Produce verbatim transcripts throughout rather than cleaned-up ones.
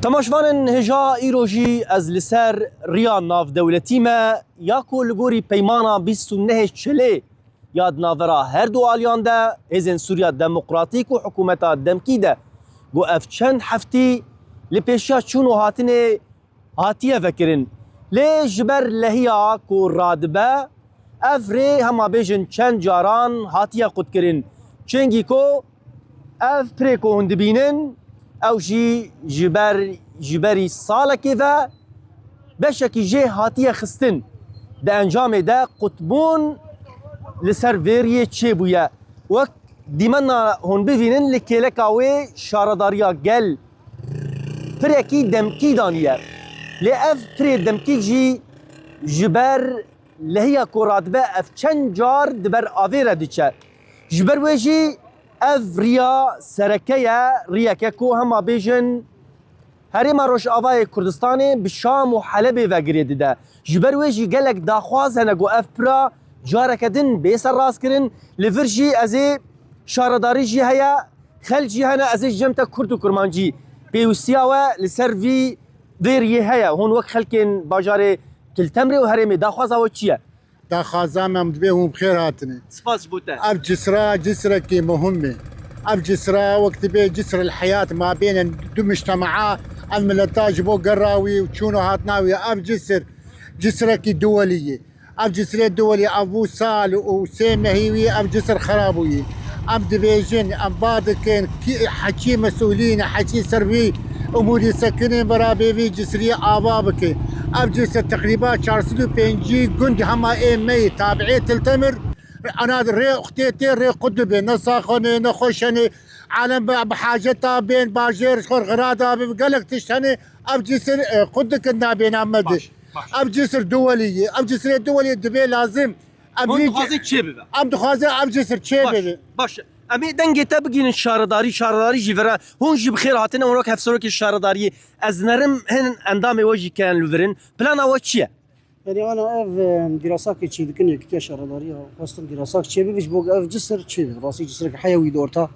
Temaşvanên hêja, îro jî ez li ser riya navdewletî me ya ku li gorî peymana bîst û nehê Çilê ya di navbera her du aliyan de Hêzên Sûriya Demokratîk û hikûmeta demkî de got ev çend heftî li pêşiya çûn û hatinê hatiye vekirin. Lê ji ber lehiya ku radibe, ev rê hema bêjin çend caran hatiye qutkirin. Çengî ku ev pirê ku hûn dibînin, ew jî ji ber, ji berî salekê ve beşekî jê hatiye xistin. Di encamê de qutbûn li ser vê riyê çêbûye. Wek dîmena hûn bivînin, li kêleka wê şaredariya gel pirekî demkî daniye. Lê ev pirê demkî jî ji ber lehiya ku radibe ev çend car di ber avê re diçe. Ji ber wê jî ev riya sereke ye, riyeke ku hema bêjin Herêma Rojavayê Kurdistanê bi Şam û Helebê ve girê dide. Ji ber wê jî gelek daxwaz hene ku ev pira careke din bê serrastkirin. Li vir jî ez ê şaredarî jî heye, xelk jî hene, ez ê ji cem te kurd û kurmancî pêwîstiya we li ser vî vê riyê heye. Hûn wek xelkên bajarê Til Temrê û herêmê daxwaza we çi ye? Daxwaza me em dibê hûn bi xêr hatine. Spas ji bo te. Ev cisra cisrekî muhim e. Ev cisra wek dibê cisr el heyat mabêne du mujtema, ev mileta ji bo gera wî û çûn û hatina wî. Ev cisr cisrekî duwelî ye. Ev cisrê duwelî ev bû sal û sê mehî wî ev cisr xera bûyî. Em dibêjin, em ba dikin, kî heçî mesûlîn, heçî ser vî umûrî sekinên berabê vî cisrî ava bike. Ev cisr teqrîba çar sed û pêncî gund hema ê me yî tabiê Til Temir, ana rê xutê tê rê qut dibe, ne saxonê, ne xweşenê. Alem bi, bi haceta bên bajêr, xwe xira da bi, gelek tişt hene, ev cisr, e, qut dikin nabêna me de. Baş, baş. Ev cisr duwelî ye. Ev cisrê duwelî dibê lazim. Em Hûn vî dixwazin çê bibe? Em dixwazin ev cisr çê Baş, bibe. Baş. Em ê dengê te bigînin şaredarî, şaredarî jî vira. Hûn jî bi xêr hatine, hûn wek hevserokê şaredariyê. Ez nerim hin endamê we jî kerin li virin. Plana we çi ye? Yani ana ev, e, dîrasakê çê dikin, yekîtiya şaredariya xwestin dîrasak çê bibe, ji bo ev cisr çê bibe. Rastî cisrek heya wî di orta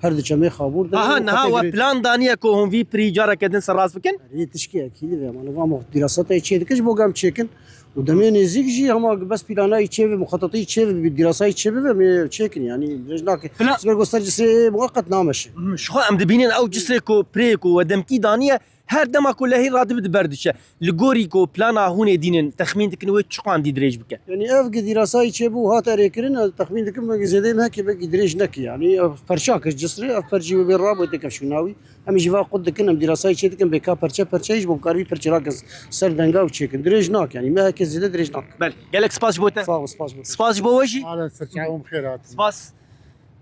her du çemê xabûr de. Aha, niha we plan daniye ku hûn vî pirî careke din serrast bikin? Rê tişkî ekîdî ve, yani va dîrasatayê çê dikin, ji bo em çêkin. Û demê nêzîk jî hema bes planayî çê bibe, muxetetî çê bibe, dîrasayî çê bibe, em ê çêkin, yani dirêj nake. Plan- Ji ber ku ser cisrê muqeqet nameşe. Mhm, ji xwe em dibînin ew cisrê ku pirê ku we demkî daniye, her dema ku lehî radibe di ber diçe. Li gorî ku plana hûn ê dînin, texmîn dikin wê çi qandî dirêj bike? Yani ev gi dîrasayî çêbû hat erêkirin, ez texmîn dikim belkî zêdeyê mehekê belkî dirêj neke. Yani ev perça kir cisrê, ev perçî wê bê rabê tê kevşikna wî. Em jî va qut dikin, em dîrasayî çê dikin, bê ka perçe perçe ji bo karî perçe rakin ser denga û çêkin. Dirêj nake, yani mehekê zêde dirêj nake. Belê. Gelek spas ji bo te. Sağ ol, spas ji bo te. Spas ji bo we jî. Ala ser çawa em xêr hatin. Spas.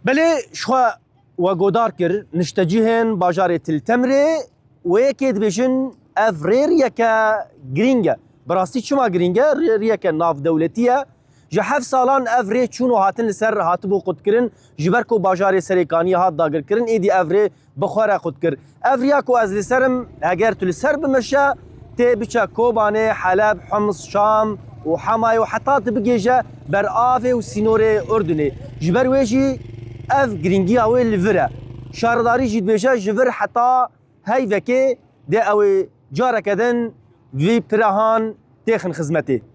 Belê, ji xwe we godar kir, niştecihên bajarê Til Temrê, wê yekê dibêjin ev rê riyeke girîng e. Bi rastî çima girîng e? Rê riyeke navdewletî ye. Ji heft salan ev rê çûn û hatin li ser hatibû qutkirin, ji ber ku bajarê Serêkaniyê hat dagirkirin, êdî ev rê bi xwe re qutkir. Ev riya ku ez li ser im, heger tu li ser bimeşe, tê biçe Kobanê, Heleb, Hims, Şam û Hemayê û heta tu bigêje ber avê û sînorê Urdunê. Ji ber wê jî ev girîngiya wê li vir e. Şaredarî jî dibêje ji vir heta heyvekê dê ew ê careke din vî pirahan têxin xizmetê.